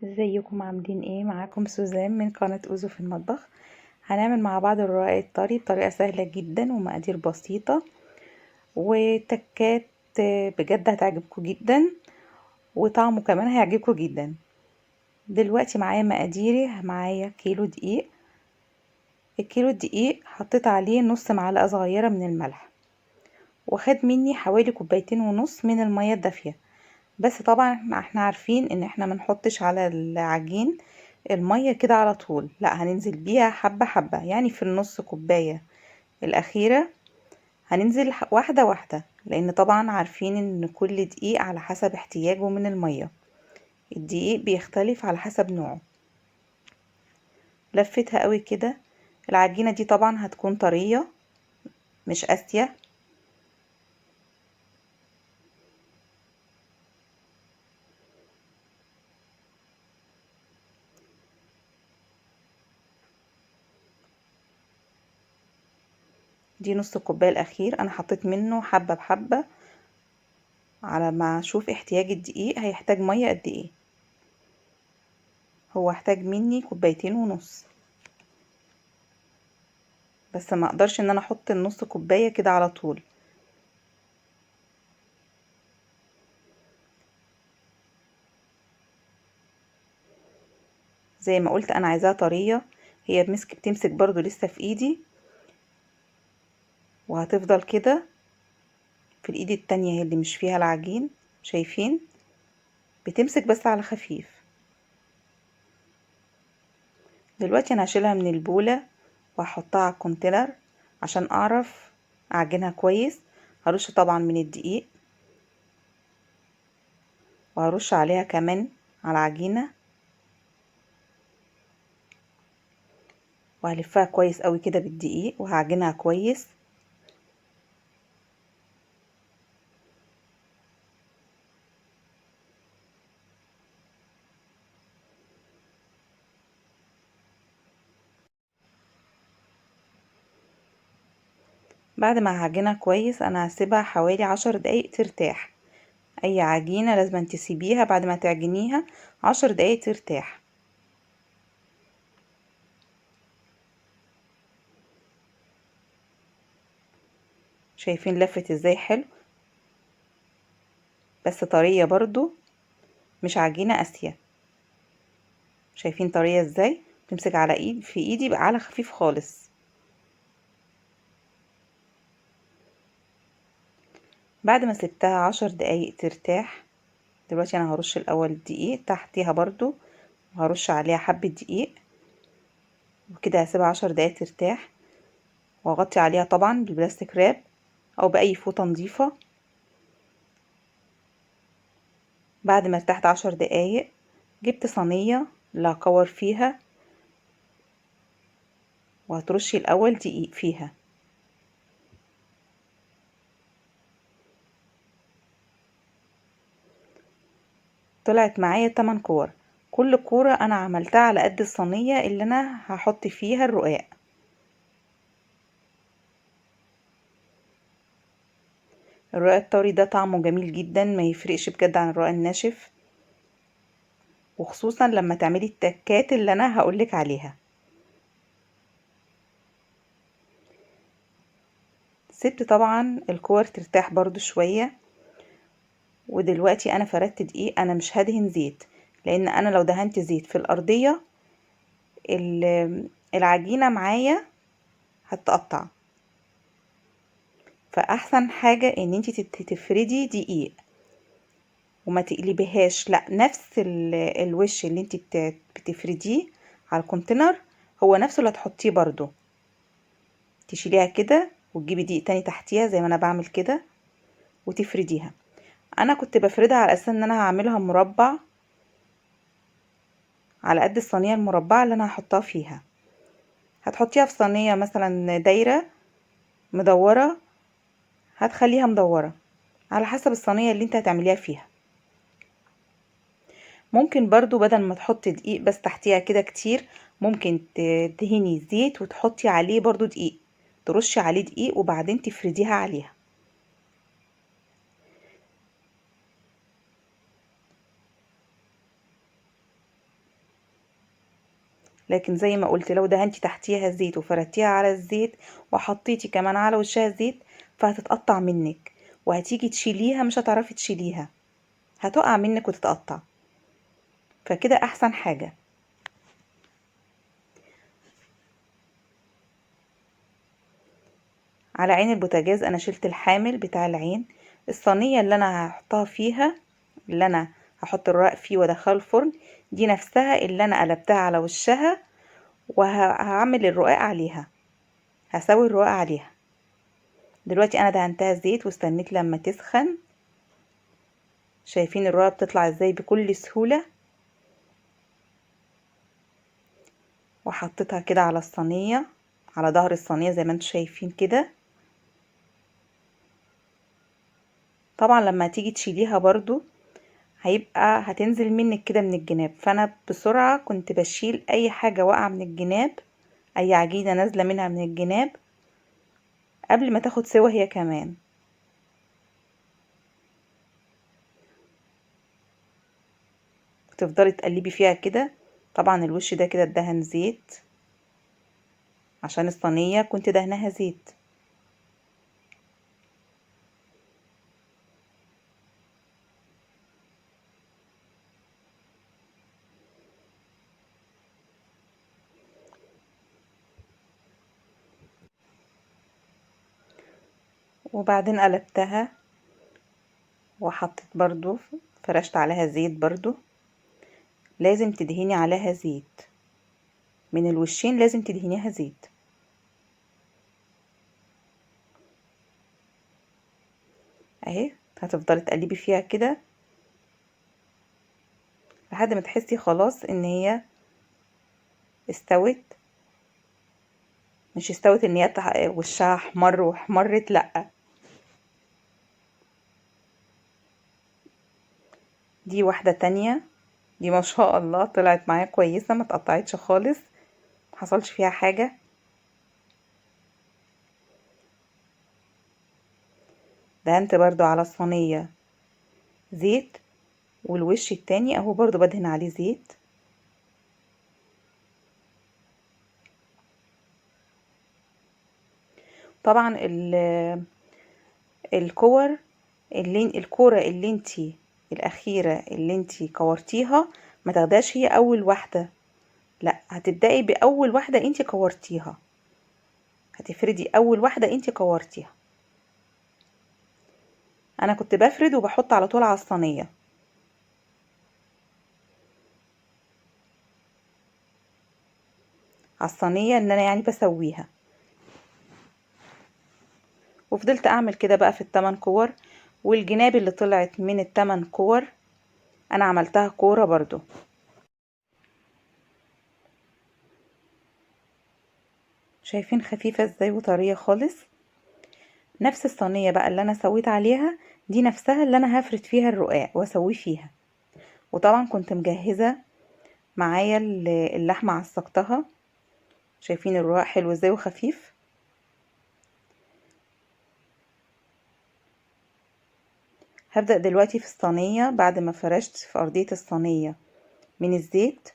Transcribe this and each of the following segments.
ازيكم عاملين ايه؟ معاكم سوزان من قناة اوزو في المطبخ. هنعمل مع بعض الرقاق الطري بطريقة سهلة جدا ومقادير بسيطة وتكات بجد هتعجبكم جدا وطعمه كمان هيعجبكم جدا. دلوقتي معايا مقاديري، معايا كيلو دقيق. الكيلو الدقيق حطيت عليه نص معلقة صغيرة من الملح، وخد مني حوالي كوبايتين ونص من المية الدافية. بس طبعا احنا عارفين ان احنا ما نحطش على العجين المية كده على طول، لا هننزل بيها حبة حبة، يعني في النص كوباية الأخيرة هننزل واحدة واحدة، لأن طبعا عارفين ان كل دقيق على حسب احتياجه من المية، الدقيق بيختلف على حسب نوعه. لفتها قوي كده. العجينة دي طبعا هتكون طرية مش قاسية. دي نص الكوباية الأخير أنا حطيت منه حبة بحبة على ما أشوف احتياج الدقيق هيحتاج مية قد إيه. هو احتاج مني كوبايتين ونص، بس ما أقدرش إن أنا أحط النص كوباية كده على طول. زي ما قلت أنا عايزاها طرية، هي بتمسك برضو لسه في إيدي، وهتفضل كده في الإيد التانية هي اللي مش فيها العجين، شايفين بتمسك بس على خفيف. دلوقتي أنا هشيلها من البولة وهحطها على ال container عشان أعرف أعجنها كويس. هرش طبعا من الدقيق، وهرش عليها كمان على العجينة، وهلفها كويس قوي كده بالدقيق وهعجنها كويس. بعد ما هعجنها كويس انا هسيبها حوالي 10 دقايق ترتاح. اي عجينة لازم تسيبيها بعد ما تعجنيها 10 دقايق ترتاح. شايفين لفت ازاي؟ حلو، بس طرية برضو، مش عجينة قاسية. شايفين طرية ازاي؟ تمسك على ايد في ايدي بقى على خفيف خالص. بعد ما سبتها 10 دقايق ترتاح، دلوقتي انا هرش الاول الدقيق تحتيها برضو، وهرش عليها حبة دقيق، وكده هسيبها 10 دقايق ترتاح، واغطي عليها طبعا بالبلاستيك راب او باي فوطة نظيفة. بعد ما ارتاحت 10 دقايق جبت صينية اللي هكور فيها، وهترشي الاول دقيق فيها. طلعت معايا 8 كور، كل كورة انا عملتها على قد الصينية اللي انا هحط فيها الرقاق. الرقاق الطري ده طعمه جميل جدا، ما يفرقش بجد عن الرقاق الناشف، وخصوصا لما تعملي التكات اللي انا هقولك عليها. سبت طبعا الكور ترتاح برضو شوية. ودلوقتي انا فردت دقيق، انا مش هدهن زيت، لان انا لو دهنت زيت في الارضية العجينة معايا هتقطع. فاحسن حاجة ان انتي تفردي دقيق وما تقلبيهاش، لا نفس الوش اللي انتي بتفرديه على الكونتينر هو نفسه اللي هتحطيه برضو. تشيليها كده وتجيبي دقيق تاني تحتيها زي ما انا بعمل كده وتفرديها. انا كنت بفردها على اساس ان انا هعملها مربع على قد الصينية المربعة اللي انا هحطها فيها. هتحطيها في صينية مثلا دايرة مدورة، هتخليها مدورة على حسب الصينية اللي انت هتعمليها فيها. ممكن برضو بدل ما تحطي دقيق بس تحتيها كده كتير، ممكن تدهني زيت وتحطي عليه برضو دقيق، ترشي عليه دقيق وبعدين تفرديها عليها. لكن زي ما قلت لو دهنتي تحتيها زيت وفردتيها على الزيت وحطيتي كمان على وشها زيت فهتتقطع منك، وهتيجي تشيليها مش هتعرفي تشيليها، هتقع منك وتتقطع. فكده احسن حاجة. على عين البوتاجاز انا شلت الحامل بتاع العين. الصينية اللي انا هحطها فيها، اللي انا هحط الرقاق فيه وادخله الفرن، دي نفسها اللي انا قلبتها على وشها وهعمل الرقاق عليها، هسوي الرقاق عليها. دلوقتي انا دهنتها زيت واستنيت لما تسخن. شايفين الرقاق بتطلع ازاي بكل سهولة؟ وحطيتها كده على الصينية، على ظهر الصينية زي ما انتم شايفين كده. طبعا لما تيجي تشيليها برضو هتنزل منك كده من الجناب، فانا بسرعة كنت بشيل اي حاجة واقعة من الجناب، اي عجينة نازلة منها من الجناب قبل ما تاخد سوا هي كمان. تفضلي تقلبي فيها كده. طبعا الوش ده كده اتدهن زيت عشان الصينية كنت دهنها زيت. وبعدين قلبتها وحطيت برضو، فرشت عليها زيت برضو. لازم تدهني عليها زيت من الوشين، لازم تدهنيها زيت. اهي هتفضلي تقلبي فيها كده لحد ما تحسي خلاص ان هي استوت. مش استوت ان هي وشها احمر واحمرت، لا، دي واحدة تانية. دي ما شاء الله طلعت معايا كويسة، ما اتقطعتش خالص، ما حصلش فيها حاجة. دهنت برضو على الصينية زيت، والوش التاني اهو برضو بدهن عليه زيت. طبعا الكور اللي الكورة اللي انتي الأخيرة اللي انتي كورتيها ما تاخدهاش هي أول واحدة، لا هتبدأي بأول واحدة انتي كورتيها، هتفردي أول واحدة انتي كورتيها. أنا كنت بفرد وبحط على طول على الصينية. على الصينية اللي أنا بسويها. وفضلت أعمل كده بقى في التمن كور، والجناب اللي طلعت من التمن كور أنا عملتها كورة برضو. شايفين خفيفة ازاي وطرية خالص. نفس الصينية بقى اللي أنا سويت عليها دي نفسها اللي أنا هفرد فيها الرقاق وأسويه فيها. وطبعا كنت مجهزة معايا اللحمة عصقتها. شايفين الرقاق حلو ازاي وخفيف. هبدأ دلوقتي في الصينية بعد ما فرشت في أرضية الصينية من الزيت.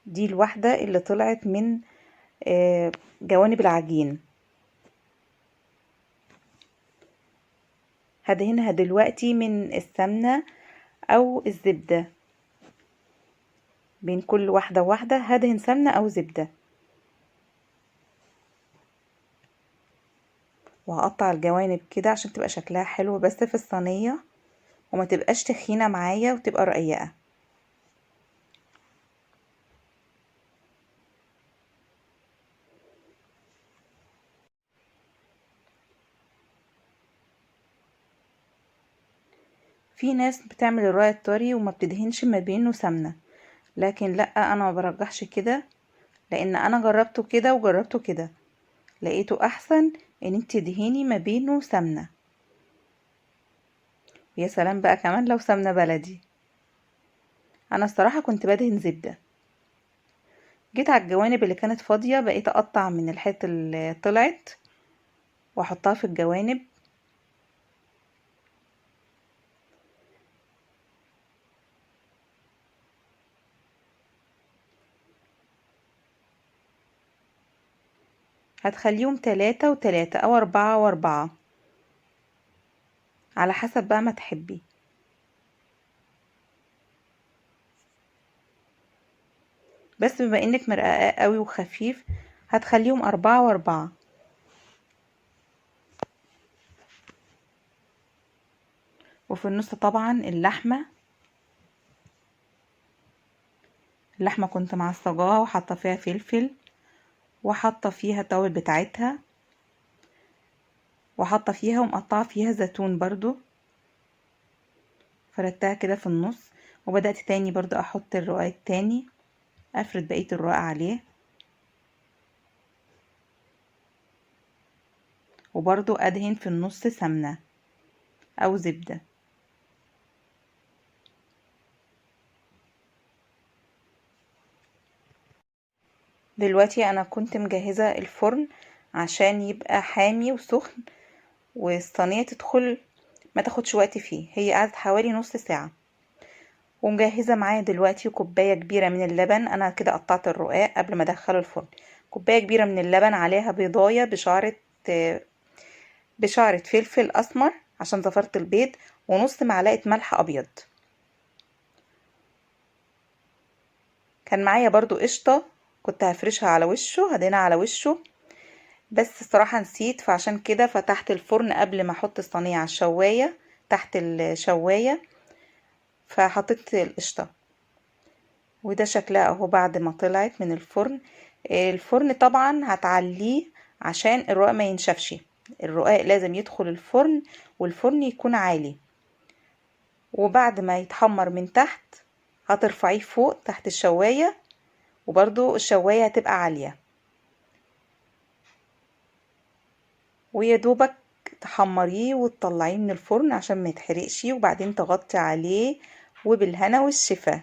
دي الواحدة اللي طلعت من جوانب العجين. هدهنها دلوقتي من السمنة أو الزبدة، بين كل واحدة وواحدة هدهن سمنة أو زبدة. وهقطع الجوانب كده عشان تبقى شكلها حلو بس في الصينية، وما تبقاش تخينة معايا وتبقى رقيقة. في ناس بتعمل الرقاق الطري وما بتدهنش ما بينه سمنة، لكن لا، انا ما برجحش كده، لان انا جربته كده وجربته كده، لقيته احسن ان انت تدهني ما بينه سمنة. ويا سلام بقى كمان لو سمنة بلدي. انا الصراحة كنت بدهن زبدة. جيت على الجوانب اللي كانت فاضية بقيت اقطع من الحتة اللي طلعت واحطها في الجوانب. هتخليهم 3 و3 او 4 و4 على حسب بقى ما تحبي. بس بما انك مرققاه قوي وخفيف هتخليهم 4 و4. وفي النص طبعا اللحمة، اللحمة كنت معصجاها وحاطة فيها فلفل وحاطة فيها التوابل بتاعتها، وحاطة فيها ومقطعة فيها زيتون برضو، فردتها كده في النص. وبدأت تاني برضو احط الرقاق التاني، افرد بقية الرقاق عليه، وبرضو ادهن في النص سمنة او زبدة. دلوقتي انا كنت مجهزة الفرن عشان يبقى حامي وسخن، والصينية تدخل ما تاخدش وقت فيه، هي قعدت حوالي نص ساعة. ومجهزة معايا دلوقتي كوباية كبيرة من اللبن، انا كده قطعت الرقاق قبل ما ادخله الفرن. كوباية كبيرة من اللبن عليها بيضاية بشعرة فلفل اسمر عشان زفرت البيض، ونص معلقة ملح ابيض. كان معايا برضو قشطة كنت هفرشها على وشه، هدينا على وشه، بس الصراحة نسيت، فعشان كده فتحت الفرن قبل ما احط الصينية على الشواية، تحت الشواية، فحطيت القشطة. وده شكلها اهو بعد ما طلعت من الفرن. الفرن طبعا هتعليه عشان الرقاق ما ينشفش، الرقاق لازم يدخل الفرن والفرن يكون عالي. وبعد ما يتحمر من تحت هترفعيه فوق تحت الشواية، وبرضو الشواية هتبقى عالية، ويا دوبك تحمريه وتطلعيه من الفرن عشان ما يتحرقش، وبعدين تغطي عليه، وبالهنا والشفا.